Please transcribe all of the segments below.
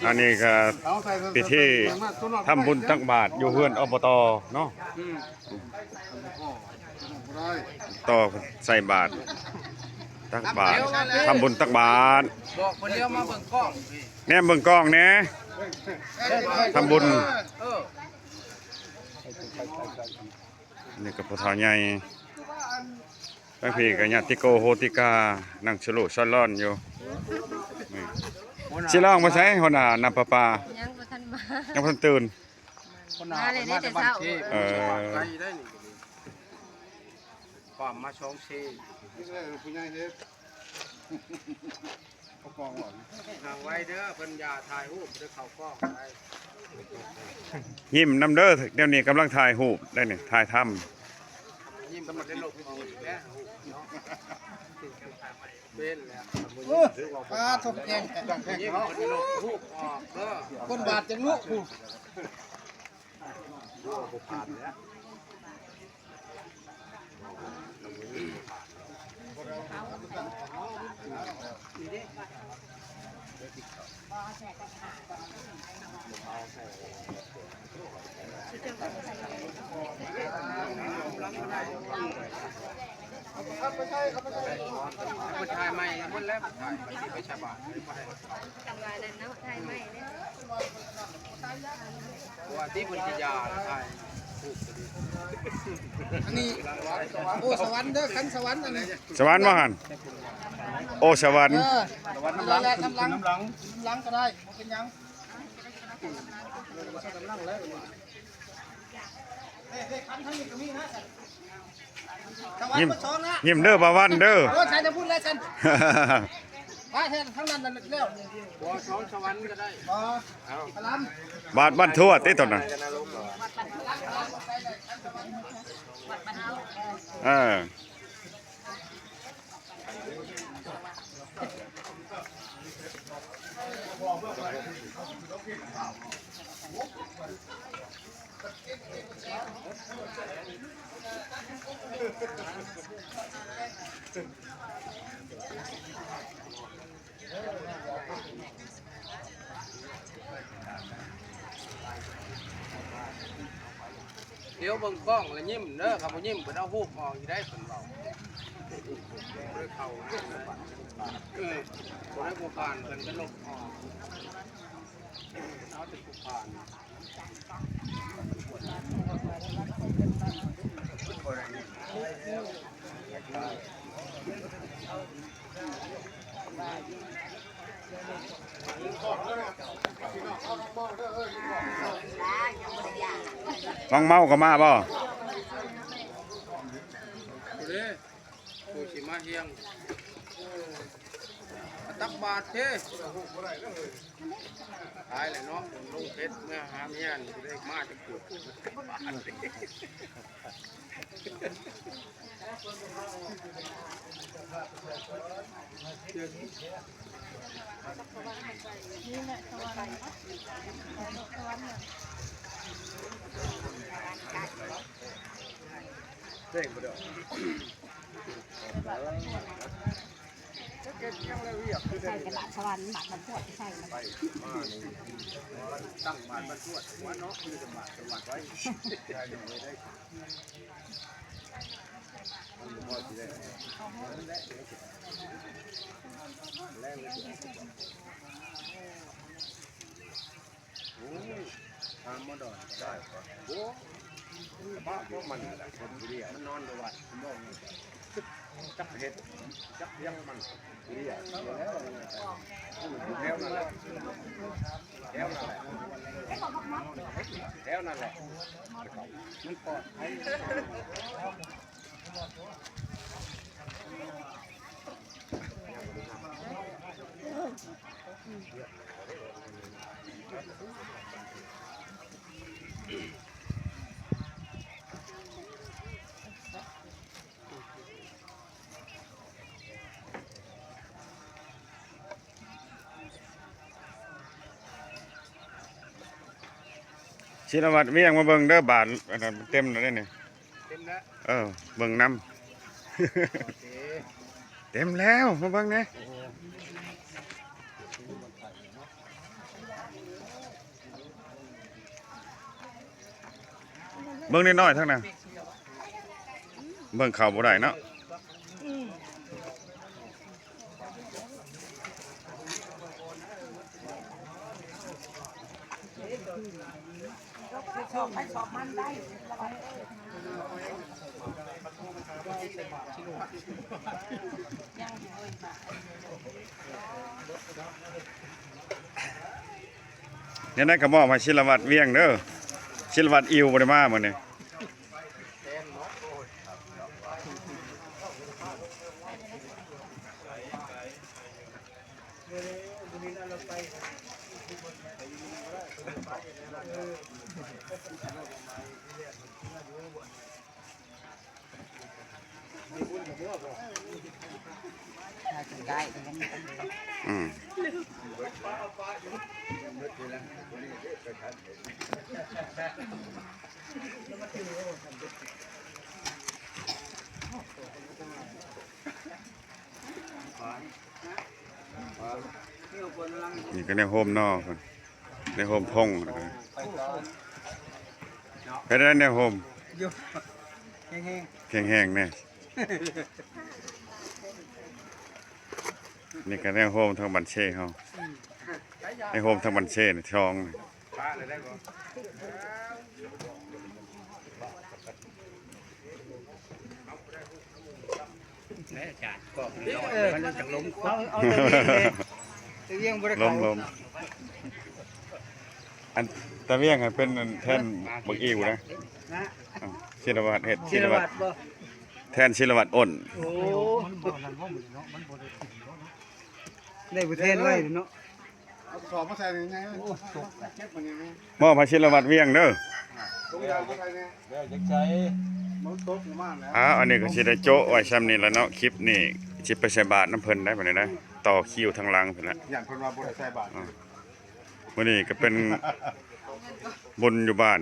ອັນນີ້ກໍພິທີທຳບຸນຕັກບາດຢູ່ເຮືອນ ອບຕ ເນາະ. ອືມ ຕໍ່ໃສ່ບາດ ຕັກບາດ ທຳບຸນຕັກບາດ. ບອກເພິ່ນລຽວມາເບິ່ງກ້ອງ ແນມເບິ່ງກ້ອງແດ່ ທຳບຸນ. ເອີ ນີ້ກໍຜູ້ເຖົ້າໃຫຍ່ ທາງພີ້ກໍຍາດຕິໂກໂຫຕິກາ ນັ່ງສະໂລສະຫຼອນຢູ່. ນີ້ ຊິລອງໄປໃສ ຫົວໜ້ານ້ຳປະປາ? ຍັງບໍ່ທັນມາ ຍັງບໍ່ທັນຕື່ນ. ຄົນໜາວ ມາເລີຍເດ້ ເພິ່ນມາແຕ່ບ້ານເຄ. ເອີ ໄກໄດ້ນີ້ ຄວາມມາສອງເຊ ນີ້ແຫຼະຜູ້ໃຫຍ່ເຮັດ ເຂົ້າກ້ອງບໍ່? ຫ່າງໄວ້ເດີ ເພິ່ນຢ່າຖ່າຍຮູບເດີ ເຂົ້າກ້ອງໄດ້. ຍິ້ມນຳເດີ ດຽວນີ້ກຳລັງຖ່າຍຮູບໄດ້ນີ້ ຖ່າຍທຳ. ຍິ້ມ ເປັນແລ້ວ ໂອ້ ປາໂທ້ ແກງແທ້ ຍິ້ມ ເປັນແລ້ວ ຮູບອອກເດີ ຄົນບາດຈັກລຸຜູ້. ໄປຖ່າຍໃໝ່ໝົດແລ້ວ ໄປຖ່າຍ ໄປໃສ່ບາດ ວ່າທີ່ເພິ່ນຊິຢາລະຖ່າຍຮູບກໍດີ. ອັນນີ້ ໂອ້ ສະຫວັນເດີ ຄັນສະຫວັນອັນນີ້ ສະຫວັນບໍ່ຫັ້ນ? ໂອ້ ສະຫວັນ ເອີ ສະຫວັນນຳຫຼັງ ນຳຫຼັງ ນຳຫຼັງກໍໄດ້ ບໍ່ເປັນຫຍັງ. ຍິ້ມ ຍິ້ມເດີ ບ່າວວັນເດີ. ໂອ້ຍ ໃສ່ແຕ່ພຸ້ນແລ້ວຊັ້ນ ໄປແທ້ທາງນັ້ນແລ້ວ ບໍ່ສອງສະຫວັນກໍໄດ້ ບໍ່ ເອົາ ບາດບ້ານທວດຕິຕອນນັ້ນ ເອີ. ດຽວເບິ່ງກ້ອງແລ້ວຍິ້ມເດີ ຄັນບໍ່ຍິ້ມເພິ່ນເອົາຮູບອອກອີກໄດ໋ ເພິ່ນເວົ້າ. ເອີ ບໍ່ໄດ້ຜູ້ຜ່ານ ເພິ່ນກໍລົບອອກ ເອົາແຕ່ຜູ້ຜ່ານ. ນ້ອງເມົາກໍມາບໍ່? ຜູ້ຊິມາຮຽງ ມາຕັກບາດເດ້. ຕາຍແລ້ວເນາະ ລົງເພັດເມືອຫາເມຍນີ້ ບໍ່ໄດ້ມາຈັກເທື່ອ. ເກັ່ງບໍ່ດອກ. ໃສ່ກະດາດສະຫວັນ ບາດມັນປວດໃສ່ ໄປມານີ້ ຕັ້ງບາດມັນປວດ ຫົວເນາະ ຄືຈະບາດ ຈະບາດໄວ້ ໄດ້ ໄດ້ ມັນບໍ່ພໍຊິໄດ້ ແລ້ວ ໂອ້ຍ ຖາມໝໍດອນກໍໄດ້. ໂອ້ຍ ບ້າພວກມັນແຫຼະ ຄົນຜູ້ດຽວ ມັນນອນຢູ່ວັດ ມັນບໍ່ມີຈັກເຮັດ ຈັກວຽກມັນ ຜູ້ດຽວ ແຖວນັ້ນແຫຼະ ແຖວນັ້ນແຫຼະ ແຖວນັ້ນແຫຼະ ມັນປອດໄພ. ຊິນະວັດວຽງ ມາເບິ່ງເດີ ບາດ ອັນນັ້ນເຕັມແລ້ວເດ້ນີ້. ເຕັມແລ້ວ ເອີ ເບິ່ງນຳ ເຕັມແລ້ວ ມາເບິ່ງແດ່. ໂອ້ ມັນໄປເນາະ ເບິ່ງນ້ອຍໆທັງນັ້ນ ເບິ່ງເຂົ້າບໍ່ໄດ້ເນາະ. ແນວໃດກໍມອບໃຫ້ ສິລະວັດ ວຽງເດີ. ສິລະວັດ ອິວ ບໍ່ໄດ້ມາມື້ນີ້. ອືມ ນີ້ກໍແນວໂຮມນໍ ແນວໂຮມທົ່ງ ເຮັດໄດ້ແນວໂຮມ ຢູ່ ແຂງແຮງ ແຂງແຮງແນ່. ນີ້ກໍແນວໂຮມທາງບ້ານເຊເຮົາ ແນວໂຮມທາງບ້ານເຊນີ້ ຊ່ອງ ແລະອາຈານກອກນີ້ ເອີ ມັນຈັ່ງລົມ ເອົາ ເອົາຕະວຽງເດ້ ຕະວຽງບໍ່ໄດ້ ລົມ ເຂົ້າ ລົມ. ອັນຕາວຽງຫັ້ນເປັນອັນແທນບັກອີ່ວນະ ນະ ອາ ສິລະວັດ ເຮັດ ສິລະວັດ ສິລະວັດບໍ່ ແທນສິລະວັດ ໂອ້ນ ໂອ້ ໄດ້ຜູ້ແທນໄວ້ເນາະ ເອົາສອບມາໃສ່ໃນນີ້ ໂອ້ ຕົກ ເກັບມັນນີ້ ມອບໃຫ້ສິລະວັດ ວຽງເດີ. ອ່າ ອັນນີ້ກໍຊິໄດ້ໂຈະໄວ້ຊ່ຳນີ້ລະເນາະ ຄລິບນີ້ ຊິໄປໃສ່ບາດນຳເພິ່ນໄດ໋ ບັດນີ້ໄດ໋ ຕໍ່ຄິວທາງຫຼັງພຸ້ນລະ ຢ້ານເພິ່ນວ່າບໍ່ໄດ້ໃສ່ບາດ. ອືມ ມື້ນີ້ກໍເປັນບຸນຢູ່ບ້ານ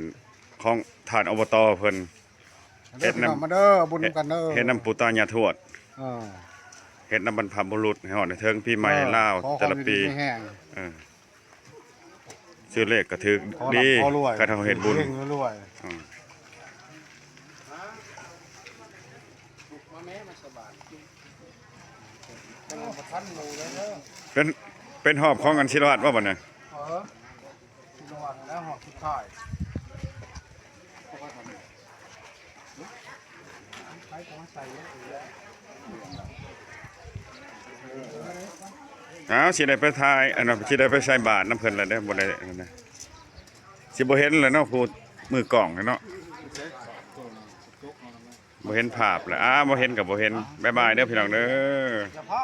ຂອງທ່ານ ອບຕ ເພິ່ນ ເຮັດນຳ ມາເດີ ບຸນນຳກັນເດີ ເຮັດນຳປູ່ຕາຍ່າທວດ ເອີ ເຮັດນຳບັນພະບຸລຸດໃຫ້ຮອດໃຫ້ເຖິງປີໃໝ່ ເອີ ລາວ ແຕ່ລະປີ ເອີ ຊື້ເລກກໍຖືກດີ ຄັນເຮົາເຮັດບຸນ ເຮັງລວຍ ອືມ ມາແມ່ ມາສະບາຍ ເປັນ ເປັນຮອບຂອງອັນສິລະວັດບໍ່ບັດນີ້? ເອີ ສິລະວັດແລ້ວຮອບສຸດທ້າຍ. ອ້າວ ຊິໄດ້ໄປຖ່າຍ ອັນນັ້ນ ຊິໄດ້ໄປໃສ່ບາດນຳເພິ່ນແລ້ວເດ້ ບໍ່ໄດ້ ອັນນັ້ນນະ ຊິບໍ່ເຫັນແລ້ວເນາະ ຜູ້ມືກ້ອງເນາະ ບໍ່ເຫັນພາບແລ້ວ. ອ້າວ ບໍ່ເຫັນກໍບໍ່ເຫັນ ບາຍບາຍເດີພີ່ນ້ອງເດີ. ຢ່າພາວ